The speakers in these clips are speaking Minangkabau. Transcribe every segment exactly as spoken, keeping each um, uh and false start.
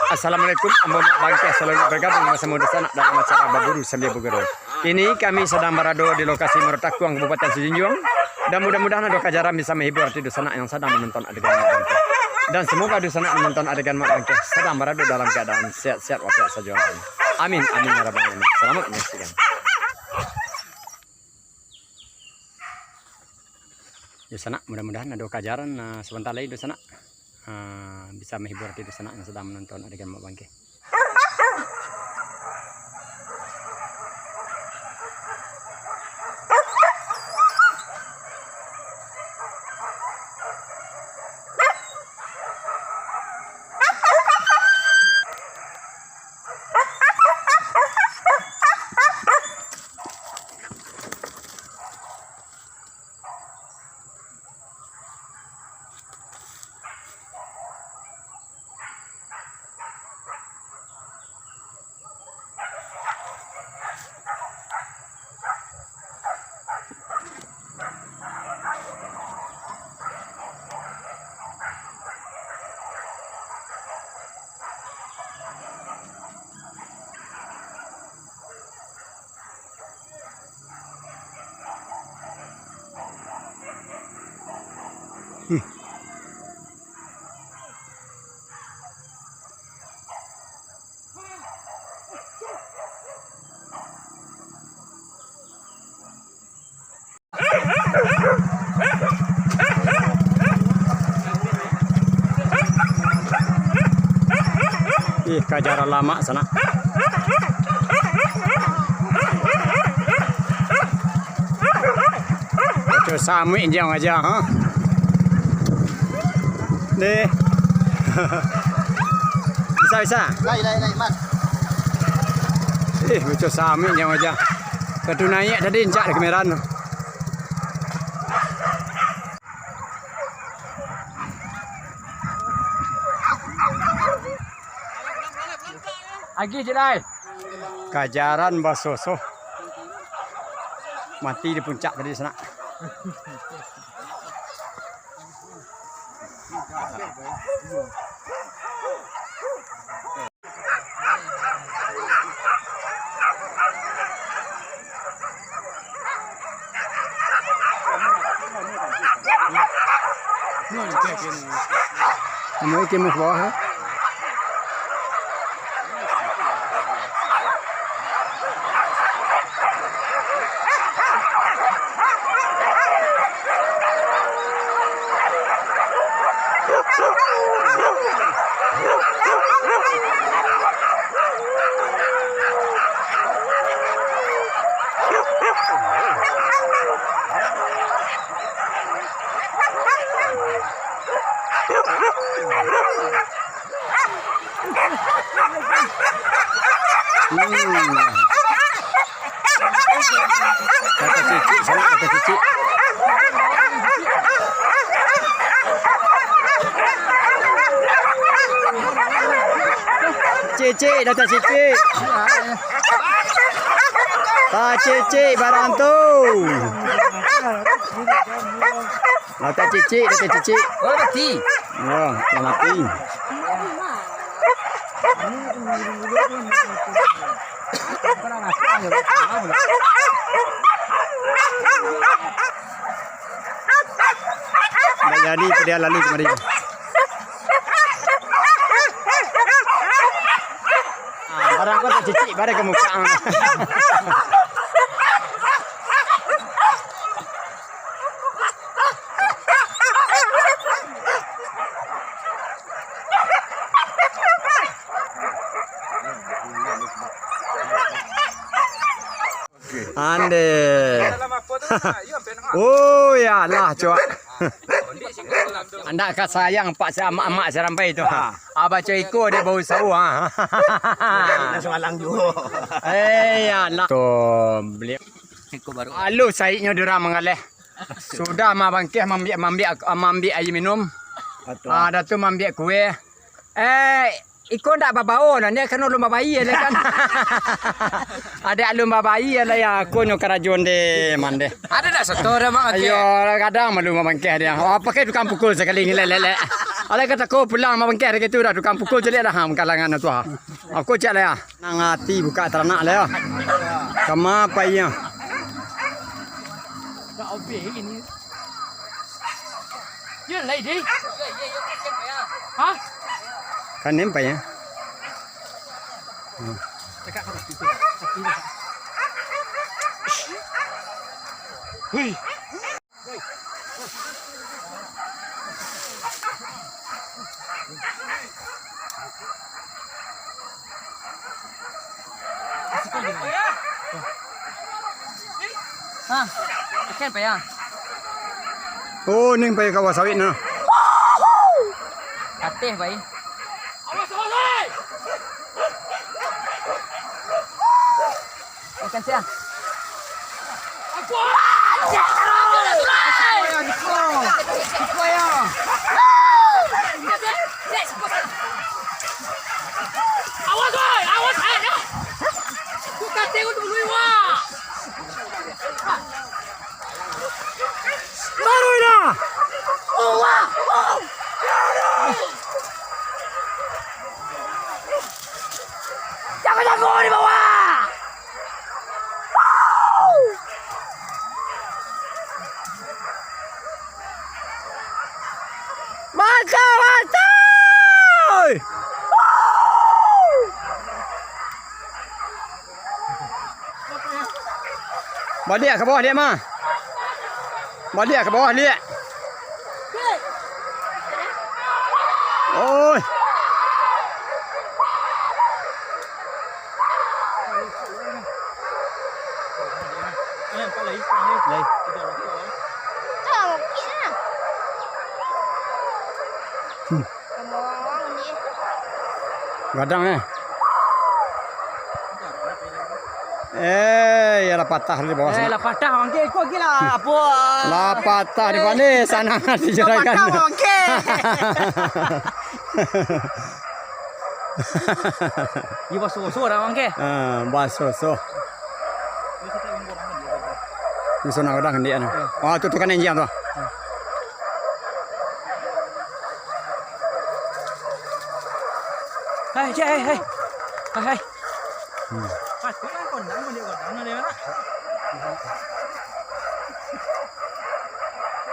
Assalamualaikum, ambo Mak Bangkeh salalu bagabuang basamo dunsanak dalam acara Baburu Sambia Bagurau. Kini kami sadang barado di lokasi Muaro Takuang, Kabupaten Sijunjuang, dan mudah-mudahan ado kajaran bisa mahibur ati dunsanak yang sadang manonton adegan Mak Bangkeh. Dan samoga dunsanak manonton adegan Mak Bangkeh sadang barado dalam kaadaan sehat-sehat walafiat sajo. Amin, amin, ya rabbal alamin. Salamaik manyaksikan. Dunsanak, mudah-mudahan ado kajaran, ah, sabanta lai dunsanak, ah, bisa mahibur ati dunsanak yang sadang manonton adegan Mak Bangkeh. Ih, kajaran lamak sanak. Oco samuik injang aja, ha. Deh. Bisa, bisa. Lai, lai, lai, Mas. Eh, oco samuik injang aja. Katu naiak tadi, encak di kameran tu. Agi je lai. Kajaran basosoh. Mati di puncak tadi sanak. Anu, ikan mas bawah, ya. Hmm. Kata cicik, sanak kata cicik. Cicik, datang cicik. Kata cicik barang tu. Datang cicik, datang cicik. Oh, mati. Ya, dah mati. Ndak jadi padiah lalu kamari. Ah, barang ko tacicik, barang ka muka. Ande. Oh, ya lah, cok. Andak ka sayang pak si amak-amak sarampai tu. Ah, baco iko dek bau sawo, ah. Langsung alang juo. Eh, ya lah. Tu, beli. Iko baru. Alu saiknyo durang manggaleh. Sudah mah bangkeh mambiak, mambiak, mambiak aia minum. Betul. Ah, dah tu mambiak kue. Eh, iko ndak babao nah, ni kan ulun babayia lah kan. Ado ulun babayia lah ya, aku nyo karajo nde mandeh. Ado ndak setor dah, Mak, bangkeh? Ayo, kadang malu mah bangkeh dia. Oh, pakai tukang pukul sakali ngilek-lelek. Alai kata ko pulang mabangkeh dari itu dah, tukang pukul caliak dah, ha, mangkalangan tu, ha. Aku cak lah ya. Nang ati buka taranak lah ya. Kama pai ya. Dah obeh ini. Yo, lai deh. Ha? Kan nempai ya. Hmm. Hui. Ha, ikan payah. Oh, ning payah kawah sawit nah. Ateh, pai. Ikan siang. Awas, oi! Awas, oi! Bukan tengok dulu, Iwa! Baru dah! Jago-jago di bawah! Mantap, mantap! Baliak ka bawah, liak mah. Baliak ka bawah, liak. Oi. Hmm. Gadang, eh. Eh, ya lah patah di bawah. Eh, sana lah patah, Bang Ke. Kok gila, apa? Lah patah di bawah ni, sana di juragan. Lah patah, Bang Ke. Iya, baso-baso dah, Bang Ke. Ah, baso-baso. Ini sana gadang dia ni. Wah, tu, tu kan enjin tu. Hai, cek, hai, hai. Hai, hai. Hmm.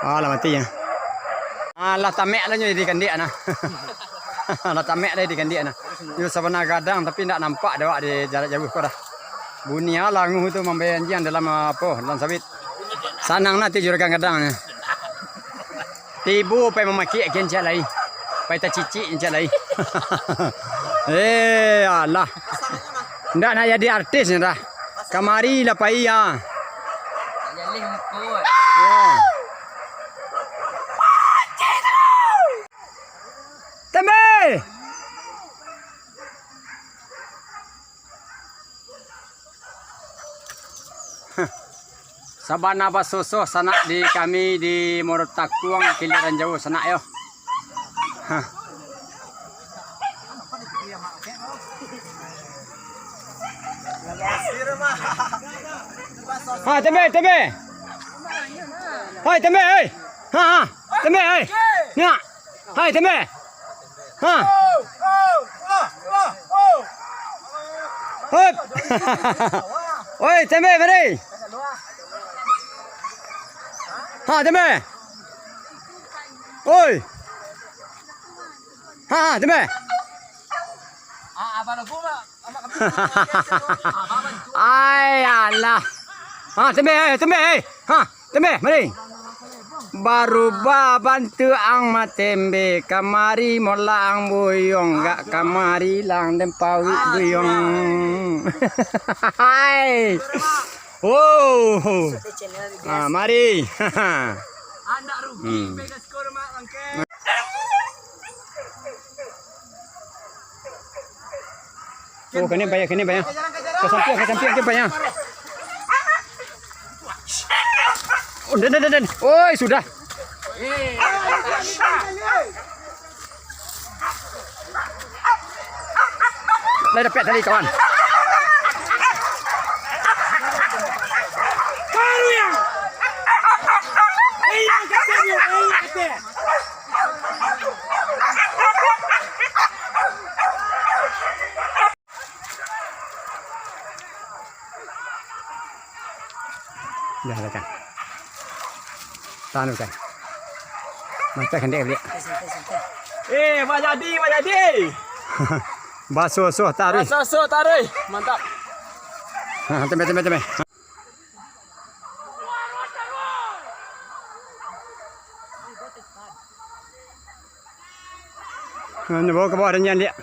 Ah, lah mati ya. Ah, lah tamek lah nyo jadi kandik nah. Lah tamek lah jadi kandik nah. Yo sabana gadang tapi ndak nampak dek awak di jarak jauh ko dah. Bunyi ah languh tu mambayar anjiang dalam, ah, apo, dalam sawit. Sanang nah ti juragan gadang ni. Tibo pai mamakik agiah ancak lai. Pai tacicik ancak lai. Eh, alah. Ndak nak jadi artis nyo dah. Kamari lah pai ya. Ya. Tembe! Sabana basosoh sanak di kami di Muaro Takuang, Kiliran Jauah sanak yo. Ha. Ha, tembe, tembe. Hai, tembe, hei. Ha, ha. Tembe, hei. Nyak. Hai, tembe. Ha. Hop. Oi, tembe, mari. Ha, tembe. Oi. Ha, ha, tembe. Ai, alah. Ha, tembe, ai, tembe, ai. Ha, tembe, mari. Barubah bantuak ang matembe, kamari molang buyuang, gak kamari lang den pawik buyuang. Hai. Oh. Ah, mari. Hmm. Oh, kena bayar, kena bayar. Ka sampiang, ka sampiang, kena bayar. Oh, den, den, den, den. Oi, sudah. Lah dapek tali, kawan. Baru ya. Iya, katanya, iya, katanya. Dah lah kan. Tahan kan. Mantap kan dia balik. Eh, Pak Jadi, Pak Jadi. Baso-so taruh. Baso-so taruh. Mantap. Ha, tembe, tembe, tembe. Ha, ni bawa ke bawah dah nyan dia.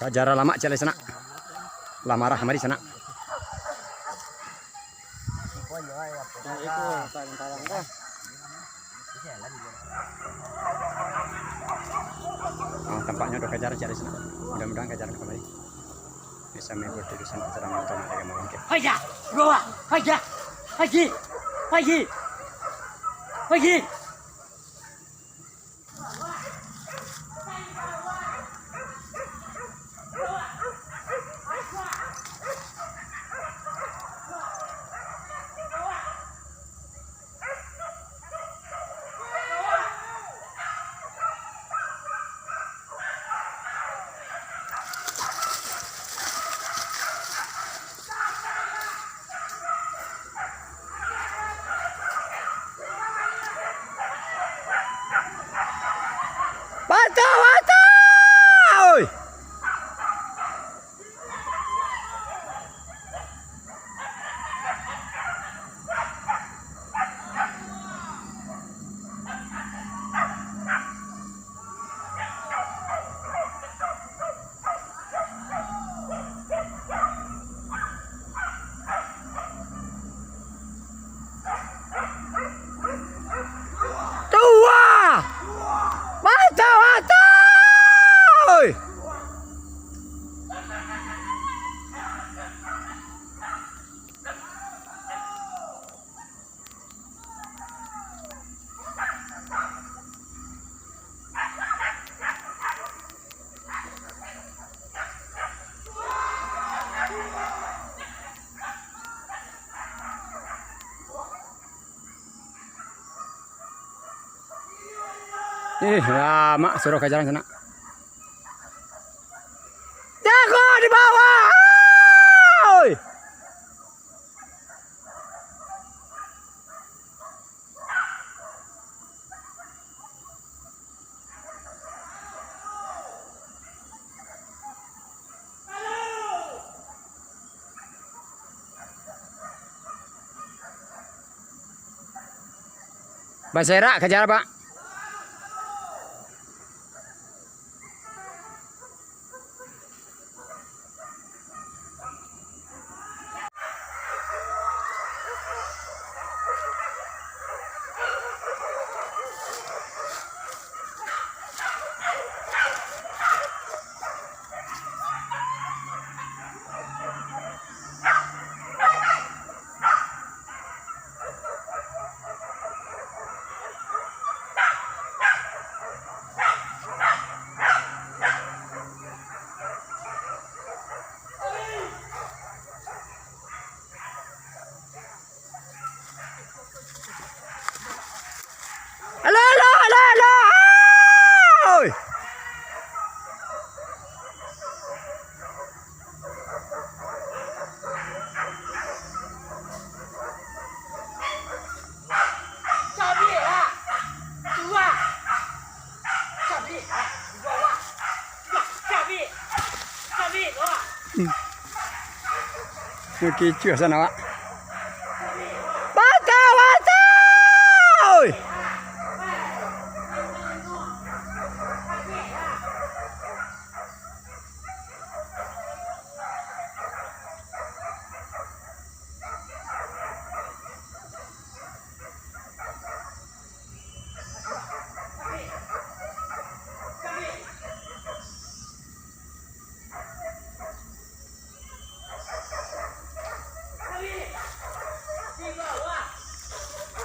Kak Jara lamak cek lai sanak. Lah marah mari sanak. Ah, tampaknyo udah Kak Jara cek lai sanak. Mudah-mudahan Kak Jara kamari. Bisa mengikuti urusan acara nonton ada yang mungkin. Haya, bawa, haya, haji, haji, haji. Patah, patah! Oi! Tuah! Mantap, mantap! Oi! Ih, lamak suruah ka jalan sanak. Jago di bawah! Oi! Baserak ka jalan, Pak. Alah, alah, alah, alah! Oi! Hmm. Oke, cuah sana, Wak. Patah, patah! Oi!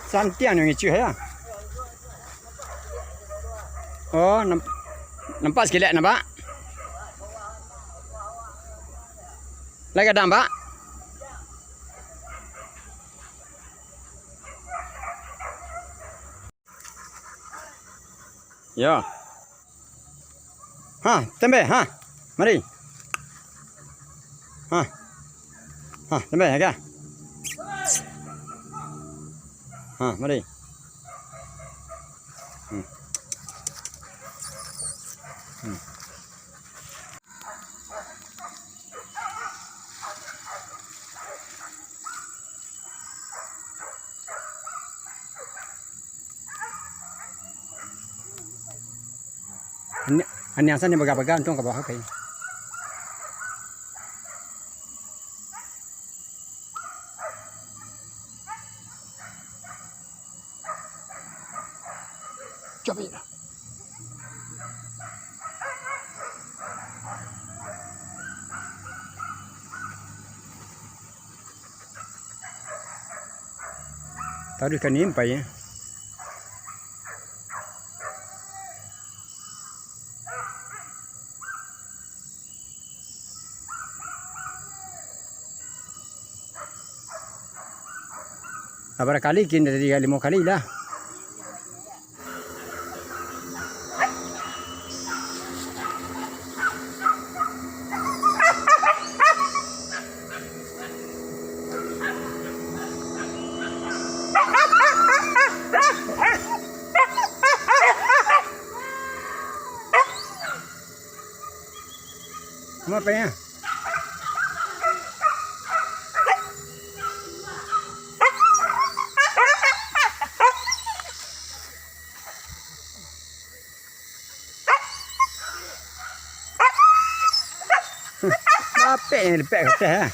Santiang nyo ngicuah ya. Oh, nam-, nampak sikilek, nampak? Lai gadang, Pak? Yo. Ha, tembeh, ha. Mari. Ha. Ha, tembeh, agak. Ha, mari. Hmm. Hmm. Ani-, aniang san ni bagak-bagak, untuang ka bawah, oke. Capek dah. Taruih ka nimpai, ya. Lah, bara kali kin, dari limo kali lah. Mau apa ya? Lapek yang lepek kateh, ha.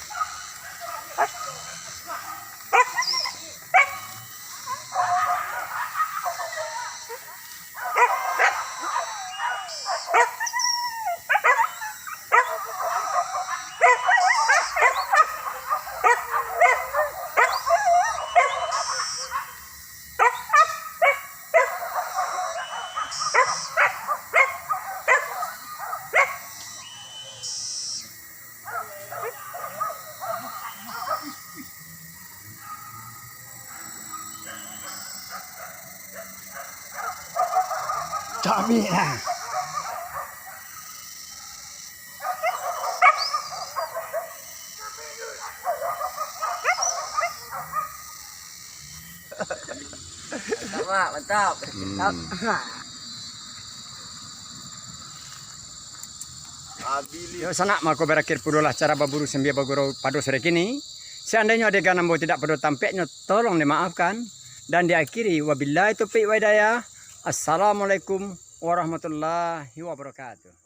Cabik lah. Mantap, Mak, mantap. Hmm. Mantap. Yo, sanak, mako barakhir pulolah acara baburu sambia bagurau pado sore kini. Seandainyo adegan ambo tidak pado tampeknyo, tolong dimaafkan. Dan diakhiri, wabillahi taufiq wa hidayah. Assalamualaikum warahmatullahi wabarakatuh.